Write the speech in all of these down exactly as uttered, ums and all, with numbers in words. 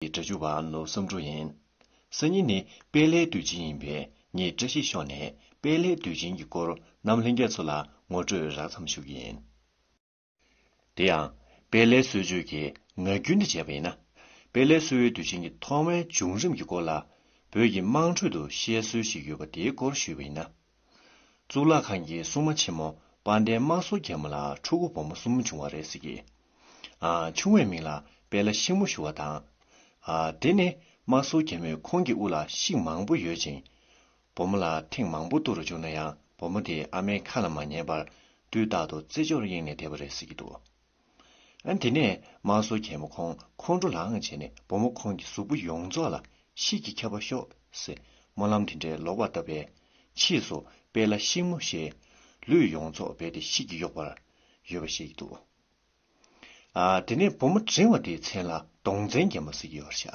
གི་སྒྲ་སྒྱུར་བ་ནོར་བུ་བསམ་འགྲུབ་ཡིན། སང་ཉིན་ནི་དཔལ་ལྷའི་དུས་ཆེན་ཡིན་པས་ངས་བཀྲ་ཤིས་ཤོག་ནས་དཔལ་ལྷའི་དུས་ཆེན་གྱི་སྐོར་རྣམ་ལྷན་རྒྱས་ཚོ་ལ་ངོ་སྤྲོད་རགས་ཙམ་ཞུ་གི་ཡིན། དེ་ཡང་། དཔལ་ལྷའི་གསོལ་མཆོད་ཀྱི་ངག་རྒྱུན་དུ་བྱས་པ་ཡིན་ན། དཔལ་ལྷའི་གསོལ་བའི་དུས་ཆེན་གྱི་ཐོག་མའི་བྱུང་རིམ་གྱི་སྐོར་ལ། བོད་ཀྱི་དམངས་ཁྲོད་དུ་བཤད་སྲོལ་ཞིག་ཡོད་པ་དེའི་སྐོར་ཞུས་པ་ཡིན་ན། གཙུག་ལག་ཁང་གི་སྲུང་མ་ཆེན་མོ་དཔལ་ལྡན་དམག་ཟོར་རྒྱལ་མོ་ལ་ཕྲུ་གུ་བུ་མོ་གསུམ་བྱུང་བ་རེད་ཟེར་གི། ཨ། ཆུང་བའི་མིང་ལ་དཔལ་ལྷ་ཤིང་མོ་ཞུ་བ་དང་། ཨ། དེ་ནི་དམག་ཟོར་རྒྱལ་མོས་ཁོང་གི་དབུ་ལ་ཤིང་མང་པོ་ཡོད་ཅིང་། བུ་མོ་ལ་ཐེངས་མང་པོ་གཏུག་རུ་བཅུག་ན་ཡང་བུ་མོ་དེས་ཨ་མའི་ཁ་ལ་མ་ཉན་པར་དུས་རྟག་ཏུ་རྩེད་འཇོར་གཡེང་ནས་བསྡད་པ་རེད་ཟེར་གྱི་འདུག། ཨ། དེ་ནས་དམག་ཟོར་རྒྱལ་མོ་ཁོང་ཁོང་ཁྲོ་ལངས་བྱས་ནས་བུ་མོ་ཁོང་གི་གཟུགས་པོ་ཡོངས་རྫོགས་ལ་ཤིག་གིས་ཁྱབ་པར་ཤོག་ཟེར་སྨོན་ལམ་དེ་འདྲའི་ལོག་པར་བཏབ་པས། ཕྱིས་སུ་དཔལ་ལྷ་ཤིང་མོ་ཞེས་ལུས་ཡོངས་རྫོགས་རྦད་དེ་ཤིག་གིས་གཡོགས་པར་ཡོད་པ་ཞིག་འདུག། ཨ། དེ་ནས་བུ་མོ་འབྲིང་བ་དེའི་མཚན་ལ་གདོང་བཙན་རྒྱལ་མོ་ཟེར་གྱི་ཡོད་རེད་ཤག།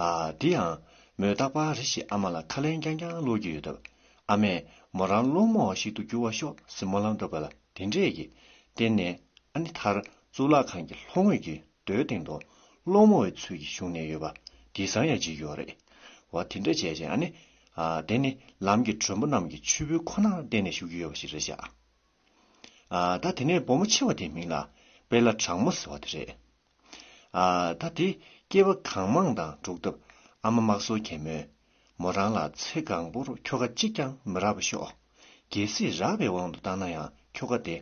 ཨ། དེ་ཡང་མོས་རྟག་པར་རེ་ཞིག་ཨ་མ་ལ་ཁ་ལན་རྐྱང་རྐྱང་སློག་གི་ཡོད་སྟབས། ཨ་མས་མོ་རང་སློང་མོ་བ་ཞིག་ཏུ་འགྱུར་བར་ཤོག་ཟེར་སྨོན་ལམ་བཏབ་པ་ལ། དེ་འདྲས་ཀྱིས་བརྟེན་ནས། ཨ་ནི་མཐར་གཙུག་ལག་ཁང་གི་ལྷོ་ངོས་ཀྱི་རྡོའི་སྟེང་དུ་སློང་མོ་བའི་ཚུལ་གྱིས་བཞུགས་ནས་ཡོད་པ་འདི་བསམ་ཡང་བརྗེད་ཀྱི་ཡོད་རེད། འོ། དེ་འདྲ་བྱས་རྗེས། ཨ་ནི། ཨ། དེ་ནི་ལམ་གྱི་མགྲོན་པོ་རྣམས་ཀྱི་མཆོད་འབུལ་ཁོ་ནར་བརྟེན་ནས་བཞུགས་ཀྱི་ཡོད་པ་ཞིག་རེད་ཤག། ཨ། ད་དེ་ནས་བུ་མོ་ཆེ་བ་དེའི་མིང་ལ་དཔལ་ལྷ་གྲང་མོ་ཟེར་བ་དེ་རེད། ཨ། ད་དེ་སྐྱེས་པ་གང་མང་དང་འགྲོགས་སྟབས། ཨ་མ་དམག་ཟོར་རྒྱལ་མོས་མོ་རང་ལ་ཚེ་གང་པོར་ཁྱོ་ག་གཅིག་ཀྱང་མི་རག་པར་ཤོག། གལ་སྲིད་རག་པའི་དབང་དུ་བཏང་ན་ཡང་ཁྱོ་ག་དེ་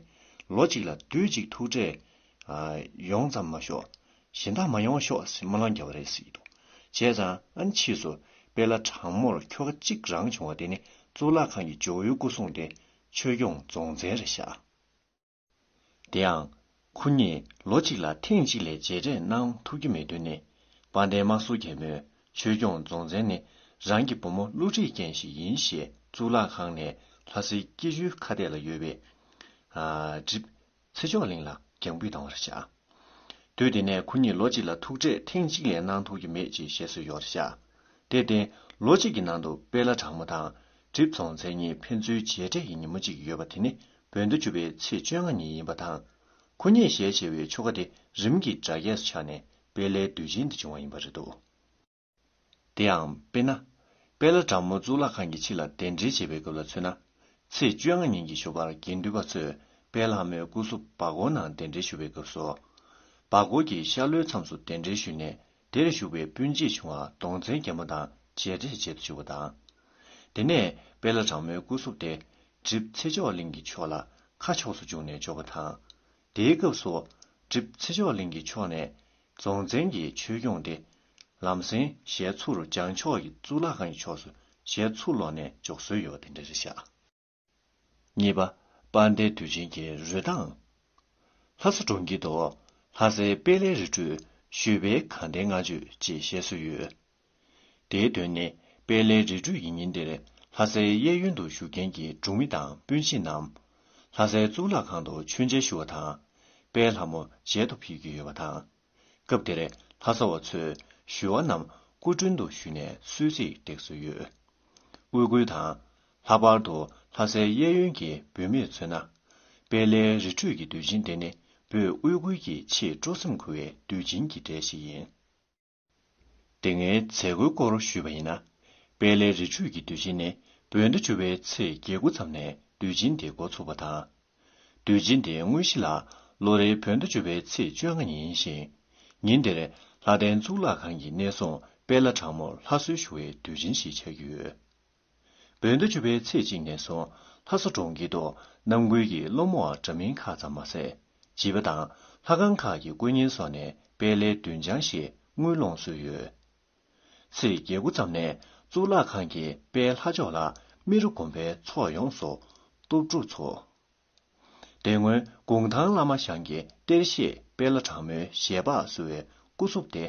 ལོ་གཅིག་ལ་དུས་གཅིག་ཐུག་འཕྲད། ཨ། ཡོང་ཙམ་མ་ཤོག། གཞན་དག་མ་ཡོང་ཤོག་ཟེར་སྨོན་ལམ་བརྒྱབ་པ་རེད་ཟེར་གྱི་འདུག། བྱས་ཙང་། ཨ་ནི་ཕྱིས་སུ་དཔལ་ལྷ་གྲང་མོར་ཁྱོ་ག་གཅིག་རང་བྱུང་བ་དེ་ནི་གཙུག་ལག་ཁང་གི་ཇོ་བོའི་སྐུ་སྲུང་སྟེ་ཆོས་སྐྱོང་རྫོང་བཙན་རེད་ཤག། དེའང་། ཁོ་གཉིས་ལོ་གཅིག་ལ་ཐེངས་གཅིག་ལས་མཇལ་འཕྲད་གནང་ཐུབ་ཀྱི་མེད་དོན་ནི། དཔལ་ལྡན་དམག་ཟོར་རྒྱལ་མོས་ཆོས་སྐྱོང་རྫོང་བཙན་ནི་རང་གི་བུ་མོ་བསླུ་བྲིད་རྐྱེན་ཞིག་ཡིན་ཞེས་གཙུག་ལག་ཁང་ནས་ལྷ་སའི་སྐྱིད་ཆུའི་ཁ་གཏད་ལ་ཡོད་པའི། ཨ། གྲིབ་ཚེ་མཆོག་གླིང་ལ་རྒྱང་འབུད་བཏང་བ་རེད་ཤག། དུས་དེ་ནས་ཁོ་གཉིས་ལོ་གཅིག་ལ་ཐུག་འཕྲད་ཐེངས་གཅིག་ལས་གནང་ཐུབ་ཀྱི་མེད་ཅེས་བཤད་སྲོལ་ཡོད་རེད་ཤག། དེར་བརྟེན། ལོ་གཅིག་གི་ནང་དུ་དཔལ་ལྷ་གྲང་མོ་དང་གྲིབ་རྫོང་བཙན་གཉིས་ཕན་ཚུན་མཇལ་འཕྲད་ཀྱི་ཉིན་མོ་གཅིག་ཡོད་པ་དེ་ནི་བོད་ཟླ་བཅུ་པའི་ཚེས་བཅོ་ལྔ་ཉིན་ཡིན་པ་དང་། ཁོ་གཉིས་ཞལ་མཇལ་བའི་ཆོ་ག་དེ་རིམ་གྱིས་སྒྲ་རྒྱས་སུ་ཆགས་ནས་དཔལ་ལྷའི་དུས་ཆེན་དུ་བྱུང་བ་ཡིན་པ་རེད་འདུག། དེའང་དཔེར་ན། དཔལ་ལྷ་གྲང་མོ་གཙུག་ལག་ཁང་གི་ཕྱི་ལ་གདན་འདྲེན་བྱེད་པའི་སྐབས་ལ་མཚོན་ན། ཚེས་བཅོ་ལྔ་ཉིན་གྱི་ཞོགས་པར་དགེ་འདུན་པ་ཚོས་དཔལ་ལྷ་མོའི་སྐུ་གཟུགས་སྦ་སྒོར་ནང་གདན་འདྲེན་ཞུ་བའི་སྐབས་སུ། སྦ་སྒོར་གྱི་ཤར་ལྷོའི་མཚམས་སུ་གདན་འདྲེན་ཞུས་ནས། དེར་བཞུགས་པའི་སྤུན་མཆེད་ཆུང་བ་གདོང་བཙན་རྒྱལ་མོ་དང་མཇལ་འཕྲད་བྱེད་དུ་བཅུག་པ་དང་། དེ་ནས་དཔལ་ལྷ་གྲང་མོའི་སྐུ་གཟུགས་དེ་གྲིབ་ཚེ་མཆོག་གླིང་གི་ཕྱོགས་ལ་ཁ་ཕྱོགས་སུ་བཅུག་ནས་འབྱོར་བ་དང་། དེའི་སྐབས་སུ་གྲིབ་ཚེ་མཆོག་གླིང་གི་ཕྱོགས་ནས་རྫོང་བཙན་གྱི་ཆོས་སྐྱོང་དེ་ལམ་སེང་ཞལ་ཚུར་བྱང་ཕྱོགས་ཀྱི་གཙུག་ལག་ཁང་གི་ཕྱོགས་སུ་ཞལ་ཚུར་ལོག་ནས་འཇོག་སྲོལ་ཡོད་པ་དེ་འདྲ་རེད་ཤག། གཉིས་པ། དཔལ་ལྡན་དུས་ཆེན་གྱི་རོལ་སྟངས། ལྷ་ས་གྲོང་ཁྱེར་དུ་ལྷ་སའི་དཔལ་ལྷའི་རི་ཁྲོད་བཞུགས་པའི་དགའ་ལྡན་ལྔ་མཆོད་ཅེས་བཤད་སྲོལ་ཡོད། དེའི་དོན་ནི། དཔལ་ལྷའི་རི་ཁྲོད་ཀྱི་ཉིན་དེར་ལྷ་སའི་གཡས་གཡོན་དུ་བཞུགས་མཁན་གྱི་གྲོང་མི་དང་སྤུན་མཆེད་རྣམས་ལྷ་སའི་གཙུག་ལག་ཁང་དུ་མཆོད་མཇལ་ཞུ་བ་དང་། དཔལ་ལྷ་མོ་མཇལ་དུ་ཕེབས་ཀྱི་ཡོད་པ་དང་། སྐབས་དེར་ལྷ་ས་བ་ཚོས་ཞུ་བ་རྣམས་སྐུ་མགྲོན་དུ་ཞུས་ནས་གསོལ་ཚིགས་འདེགས་སྲོལ་ཡོད། དབུས་ཁུལ་དང་། ལྷག་པར་དུ་ལྷ་སའི་གཡས་གཡོན་གྱི་བུད་མེད་མཚོན་ན། དཔལ་ལྷའི་རི་ཁྲོད་ཀྱི་དུས་ཆེན་དེ་ནི་བོད་དབུས་ཁུལ་གྱི་ཆེས་སྤྲོ་སེམས་འཁོལ་བའི་དུས་ཆེན་གྱི་གྲས་ཤིག་ཡིན། དེ་སྔའི་མཛད་སྒོའི་སྐོར་ཞུས་པ་ཡིན་ན། དཔལ་ལྷའི་རི་ཁྲོད་ཀྱི་དུས་ཆེན་ནི་བོད་ཟླ་བཅུ་པའི་ཚེས་བརྒྱད་དགུ་ཙམ་ནས་དུས་ཆེན་དེ་འགོ་ཚུགས་པ་དང་། དུས་ཆེན་དེའི་དངོས་གཞི་ལ་ལོ་རེའི་བོད་ཟླ་བཅུ་པའི་ཚེས་བཅོ་ལྔ་ཉིན་ཡིན་ཞིང་། ཉིན་དེར་ལྷ་ལྡན་གཙུག་ལག་ཁང་གི་གནས་སྲུང་དཔལ་ལྷ་གྲང་མོར་ལྷ་གསོལ་ཞུ་བའི་དུས་ཆེན་ཞིག་ཆགས་ཀྱི་ཡོད། བོད་ཟླ་བཅུ་པའི་ཚེས་གཅིག་ནས་བཟུང་ལྷ་ས་གྲོང་ཁྱེར་དུ་ནང་ཁུལ་གྱི་སློང་མོ་བ་འདྲ་མིན་ཁག་ཙམ་མ་ཟད། བྱིས་པ་དང་ལྷ་ཁང་ཁག་གི་དཀོན་གཉེར་སོགས་ནས་དཔལ་ལྷའི་མདུན་བྱང་ཞེས་དངུལ་སློང་སྲོལ་ཡོད། ཚེས་བརྒྱད་དགུ་ཙམ་ནས་གཙུག་ལག་ཁང་གི་དཔལ་ལྷ་མཆོག་ལ་རྨེ་རུ་དགོན་པའི་ཚོགས་ཡོངས་སུ་གཏོར་སྒྲུབ་ཚོགས། དེ་སྔོན་གུང་ཐང་བླ་མ་ཞང་གིས་གཏེར་བཞེས་དཔལ་ལྷ་གྲང་མོའི་ཞལ་འབག་གསོལ་བའི་སྐུ་གཟུགས་དེ།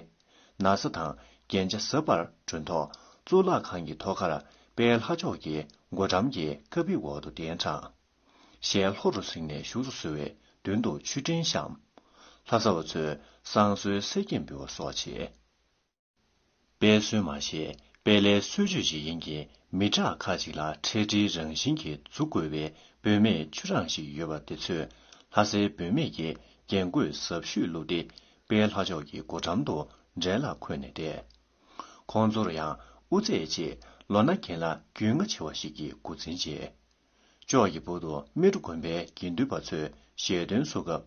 ན་བཟའ་དང་རྒྱན་ཆ་གཟབ་པར་གྱོན་ཐོག་གཙུག་ལག་ཁང་གི་ཐོག་ཁར་དཔལ་ལྷ་མཆོག་གི་སྒོ་འགྲམ་གྱི་ཀ་པི་འོག་ཏུ་གདན་དྲངས། ཞལ་ལྷོ་རུ་བསྲིངས་ནས་བཞུགས་སུ་གསོལ་བའི་མདུན་དུ་མཆོད་སྤྲིན་བཤམས། ལྷ་ས་བ་ཚོས་བསང་གསོལ་གསེར་སྐྱེམས་འབུལ་བ་སོགས་བྱས། དཔལ་གསོལ་མ་ཞེས་དཔལ་ལྷའི་གསོལ་མཆོད་བྱེད་མཁན་གྱི་མི་དྲག་ཁག་ཅིག་ལ་འཕྲལ་སྒྲིལ་རང་བཞིན་གྱིས་འཛུགས་དགོས་པའི་བུད་མེད་བཅུ་གྲངས་ཤིག་ཡོད་པ་དེ་ཚོས་ལྷ་སའི་བུད་མེད་ཀྱི་རྒྱན་གོས་ཟབ་ཤོས་བླུགས་ཏེ་དཔལ་ལྷ་མཆོག་གི་སྒོ་འགྲམ་དུ་ འགྲན་ལ་འཁོད་ནས་བསྡད། ཁོང་ཚོར་ཡང་དབུ་རྩེ་བཅས་ལོ་ན་རྒན་ལགས་རྒྱུས་མངའ་ཆེ་བ་ཞིག་གིས་འགོ་འཛིན་བྱས། ཅོག་གི་བར་དུ་སྨི་རུ་དགོན་པའི་དགེ་འདུན་པ་ཚོས་ཞལ་འདོན་བཟོ་སྐབས།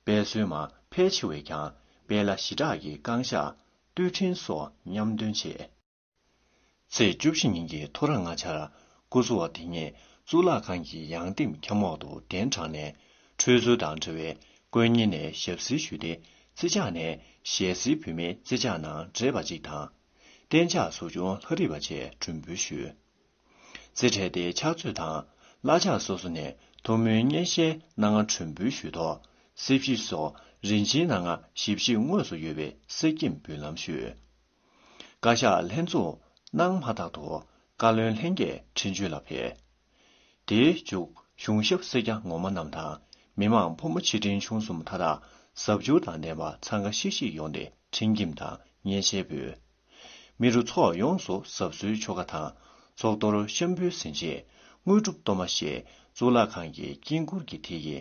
དཔལ་བསོད་མ་ཕལ་ཆེ་བས་ཀྱང་དཔལ་ལྷ་ཞི་དྲག་གི་བསྐང་བཤགས་བསྟོད་འཕྲིན་སོགས་མཉམ་འདོན་བྱས། ཚེས་བཅུ་བཞི་ཉིན་གྱི་ཐོ་རངས་སྔ་ཆར། སྐུ་གཟུ་བ་དེ་ཉིད་གཙུག་ལག་ཁང་གི་ཡང་སྟེང་ཁྱམས་འོག་ཏུ་གདན་དྲངས་ནས། ཁྲུས་གསོལ་དང་འབྲེལ་བའི་དཀོན་གཉེར་ནས་ཞབས་བསིལ་ཞུས་ཏེ། རྩིས་ཆགས་ནས་ཞལ་བསིལ་བུད་མེད་རྩིས་ཆགས་ནང་བགྲེས་པ་གཅིག་དང་། གཏན་ཆགས་གཟུགས་ཆུང་ལྷ་རིས་པ་བཅས་མགྲོན་འབོད་ཞུས། རྩིས་ཁྲའི་ཕྱག་མཛོད་དང་། བླ་ཆགས་སོ་སོ་ནས་ཐུགས་སྨོན་སྙན་ཞལ་གནང་མགྲོན་འབོད་ཞུས་ཐོག། སྲིབ་ཞི་སོགས་རིན་ཆེན་སྣ་ལྔ་ཞིབ་བཤེར་དངོས་སུ་ཡོད་པའི་གསེར་སྐྱེམས་འབུལ་ལམ་ཞུས། བཀའ་ཤག་ལྷན་འཛོམས་གནང་མ་ཐག་ཏུ་བཀའ་བློན་ལྷན་རྒྱས་ཁྲིན་ཆུན་ལ་ཕེབས། དེའི་མཇུག་གཞུང་ཞབས་སེར་སྐྱ་ངོ་མ་རྣམས་དང་། མི་མང་ཕོ་མོ་ཆེ་འབྲིང་ཆུང་གསུམ་མཐའ་དག་གཟབ་མཆོར་དང་ལྡན་པ་འཚང་ཁ་ཤིག་ཤིག་ཡོང་སྟེ་ཁྲིམས་འགེམས་དང་སྙན་ཤལ་ཕུལ། མི་རུ་ཚོགས་ཡོངས་སུ་གཟབ་གསོལ་ཆོ་ག་དང་། ཚོགས་གཏོར་ཤམ་བུའི་ཟིན་རྗེས་དངོས་གྲུབ་གཏོར་མ་ཞེས་གཙུག་ལག་ཁང་གི་དཀྱིལ་འཁོར་གྱི་མཐིལ་གྱི་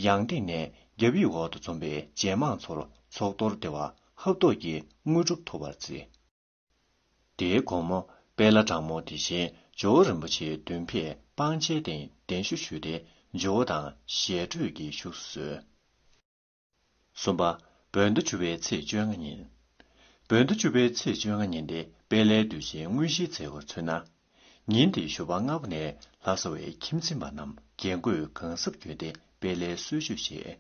ཡང་སྟེང་ནས་རྒྱབ་ཡིག་འོག་ཏུ་འཛོམས་པའི་རྗེས་འབངས་ཚོར་ཚོགས་གཏོར་བདེ་བ་ཧབ་ཐོབ་ཀྱི་དངོས་གྲུབ་ཐོབ་པར་བརྩི། དེའི་དགོང་མོ་དཔལ་ལྷ་དྲང་མོ་དེ་བཞིན་ཇོ་བོ་རིན་པོ་ཆེའི་མདུན་ཕེབས་སྤང་བྱའི་སྟེང་གདན་ཞུ་ཞུས་ཏེ་ཇོ་བོ་དང་ཞལ་འཕྲད་ཀྱིས་བཞུགས་སུ་གསོལ། གསུམ་པ། བོད་ཟླ་བཅུ་པའི་ཚེས་བཅོ་ལྔ་ཉིན། བོད་ཟླ་བཅུ་པའི་ཚེས་བཅོ་ལྔ་ཉིན་དེ་དཔལ་ལྷའི་དུས་ཆེན་དངོས་གཞིའི་མཛད་སྒོར་མཚོན་ན། ཉིན་དེའི་ཞོགས་པ་སྔ་པོ་ནས་ལྷ་ས་བའི་ཁྱིམ་འཛིན་པ་རྣམས་རྒྱན་གོས་གང་གཟབ་གྱོན་ཏེ་དཔལ་ལྷའི་གསོལ་མཆོད་བྱས།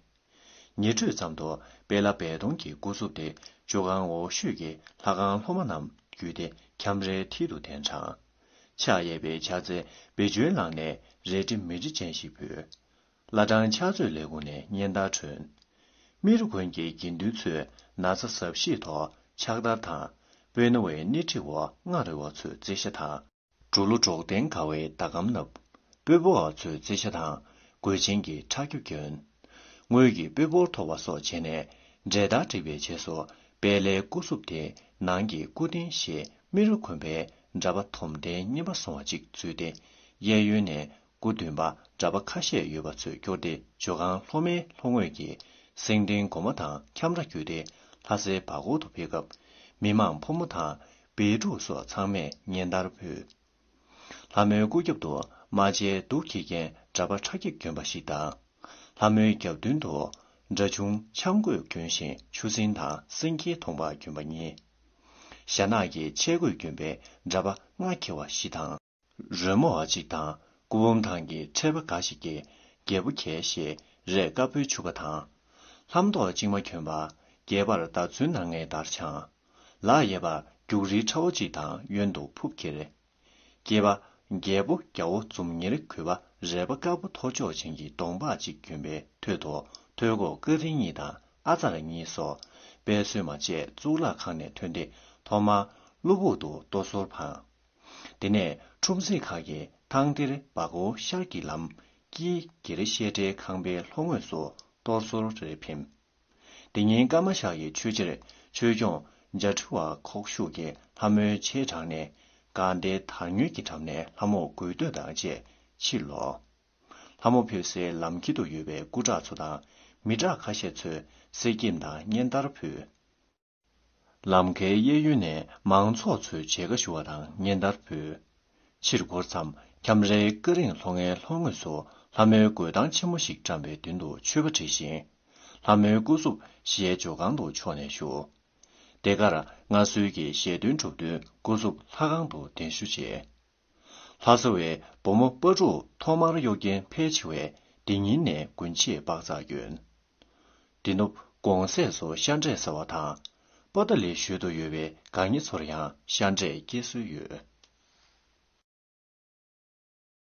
ཉི་དྲོས་ཙམ་དུ་དཔལ་ལྷ་སྦས་སྟོང་གི་སྐུ་གཟུགས་དེ་ཇོ་ཁང་འོག་ཤོད་ཀྱི་ལྷ་ཁང་སློབ་མ་རྣམས་བརྒྱུད་དེ་ཁྱམས་རའི་མཐིལ་དུ་གདན་དྲངས། ཕྱག་གཡས་པའི་ཕྱག་རྩལ་བེ་ཅོན་བླངས་ནས་རལ་གྲི་མེ་གྲི་ཅན་ཞིག་ཕུལ། བླ་བྲང་ཕྱག་མཛོད་ལས་ཁུངས་ནས་སྙན་དར་བསྒྲོན། རྨེ་རུ་དགོན་གྱི་དགེ་འདུན་ཚོས་ན་ཚ་གཟབ་བཞེས་ཐོག་ཕྱག་དར་དང་། སྤོས་སྣ་བའི་སྣེ་ཁྲིད་འོག་མངའ་རིས་པ་ཚོས་རྩེ་ཤ་དང་། འབྲུག་ལོ་འབྲོག་སྟོན་དགའ་བའི་ཟླ་གམ་བསྣབས། སྤོས་པོ་བ་ཚོས་རྩེ་ཤ་དང་། གོས་ཆེན་གྱི་ཁྲ་རྒྱ་གྱོན། དངུལ་གྱི་སྤོས་ཕོར་ཐོགས་པ་སོགས་བྱས་ནས། འབྲས་དར་བསྒྲིགས་པའི་རྗེས་སུ། དཔལ་ལྷའི་སྐུ་གཟུགས་དེ་ནང་གི་སྐུ་རྟེན་ཞེས་རྨེ་རུ་དགོན་པའི་གྲྭ་པ་དོམ་ལྡན་རྙིང་པ་སོང་བ་གཅིག་གཙོས་ཏེ། གཡས་གཡོན་ནས་སྐུ་མདུན་པ་གྲྭ་པ་ཁ་ཤས་ཡོད་པ་ཚོས་བསྐྱོར་ཏེ་ཇོ་ཁང་སློབ་མའི་ལྷོ་ངོས་ཀྱི་སེང་ལྡེང་སྒོ་མ་དང་ཁྱམས་ར་བརྒྱུད་དེ་ལྷ་སའི་བར་སྐོར་དུ་ཕེབས་སྐབས། མི་མང་ཕོ་མོ་དང་བེ་ཕྲུག་སོགས་ཚང་མས་སྙན་དར་ཕུལ། ལྷ་མོའི་སྐུ་རྒྱབ་ཏུ་རྨ་བྱའི་གདུགས་འཁྱེར་མཁན་གྲྭ་པ་ཁྲ་རྒྱ་གྱོན་པ་ཞིག་དང་། ལྷ་མོའི་རྒྱབ་མདུན་དུ་སྒྲ་ཆུང་འཆམ་གོས་གྱོན་ཞིང་ཆུ་སྲིན་དང་སེང་གེའི་གདོང་པ་གྱོན་པ་གཉིས། ཞྭ་ནག་གི་ཆས་གོས་གྱོན་པའི་གྲྭ་པ་རྔ་འཁྱེར་བ་བཞི་དང་། རོལ་མོ་བ་གཅིག་དང་སྐུ་འབུམ་ཐང་གི་ཁྲལ་པ་འགའ་ཞིག་གིས་རྒྱལ་པོ་གྱད་ཞེས་རས་དཀར་པོའི་ཕྱུ་པ་དང་། ལྷམ་ཏོག་གཅིག་མ་གྱོན་པ། རྒྱས་པར་མདའ་མཚོན་ནང་ངའི་དར་འཕྱང་། ལག་གཡས་པར་རྒྱུག་རིལ་ཁྲ་བོ་གཅིག་དང་གཡོན་དུ་ཕུབ་འཁྱེར། སྐྱེས་པ། རྒྱལ་པོ་རྒྱལ་པོ་འཛུམ་ཉེར་གུས་པ་རལ་པ་དཀར་པོ་ཐོར་ཅོག་ཅན་གྱི་གདོང་པགས་གཅིག་གྱོན་པའི་ཐོད་དུ་ཐོད་སྐོགས་ཀ་ཏི་གཉིས་དང་ཨ་ཙར་གཉིས་སོགས་དཔལ་བསོད་མ་བཅས་གཙུག་ལག་ཁང་ནས་ཐོན་ཏེ་ཐོག་མར་གློ་བུར་དུ་གཏོར་ཟོར་འཕངས། དེ་ནས་ཁྲོམ་གཟིགས་ཁག་གིས་ཐང་གཏེར་བར་སྐོར་ཤར་གྱི་ལམ་དཀྱིལ་གྱེ་རེ་བཤད་གྲྭའི་ཁང་པའི་ལྷོ་ངོས་སུ་གཏོར་ཟོར་རེ་འཕེན། དེ་ཉིན་ཀརྨ་ཤག་གི་ཆོས་རྗེར་ཆོས་སྐྱོང་འཇའ་ཁྲི་བ་ཁོག་ཤུགས་ཀྱིས་ལྷ་མོའི་ཆེད་དྲངས་ནས་དགའ་ལྡན་དར་ཉོལ་གྱི་འགྲམ་ནས་ལྷ་མོར་གུས་བསྟོད་དང་བཅས་ཕྱིར་ལོག་ལྷ་མོ་ཕེབས་སའི་ལམ་ཁྱེར་དུ་ཡོད་པའི་སྐུ་དྲག་ཚོ་དང་མི་དྲག་ཁ་ཤས་ཚོས་གསེར་སྐྱེམས་དང་སྙན་དར་ཕུལ། ལམ་ཁའི་གཡས་གཡོན་ནས་མང་ཚོགས་ཚོས་མཇལ་ཁ་ཞུ་བ་དང་སྙན་དར་ཕུལ། ཕྱིར་འཁོར་མཚམས་ཁྱམས་རའི་ཀ་རིང་ལྷོ་ངའི་ལྷོ་ངོས་སུ་ལྷ་མོའི་གོས་ཐང་ཆེན་མོ་ཞིག་བཀྲམ་པའི་མདུན་དུ་མཆོད་པ་བྲིས་ཤིང་། ལྷ་མོའི་སྐུ་གཟུགས་གཞལ་ཡས་ཇོ་ཁང་དུ་ཕྱོགས་ནས་བཞུགས། དེ་གར་མངའ་གསོལ་གྱི་ཞལ་འདོན་གྲུབ་བསྟུན་སྐུ་གཟུགས་ལྷ་ཁང་དུ་གདན་ཞུ་བྱས། ལྷ་ས་བའི་བུ་མོ་སྤ་ཕྲུག་ཐོག་མར་གཡོག་མཁན་ཕལ་ཆེ་བས་དེ་ཉིན་ནས་དགུན་ཆད་སྦག་ཚགས་གྱོན། དེ་ནུབ་གུང་སེང་སུ་ཤ་འབྲས་ཟ་བ་དང་། པོ་ཏཱ་ལའི་ཞོལ་དུ་ཡོད་པའི་དགའ་ཉེ་ཚོར་ཡང་ཤ་འབྲས་སྐྱེལ་སྲོལ་ཡོད།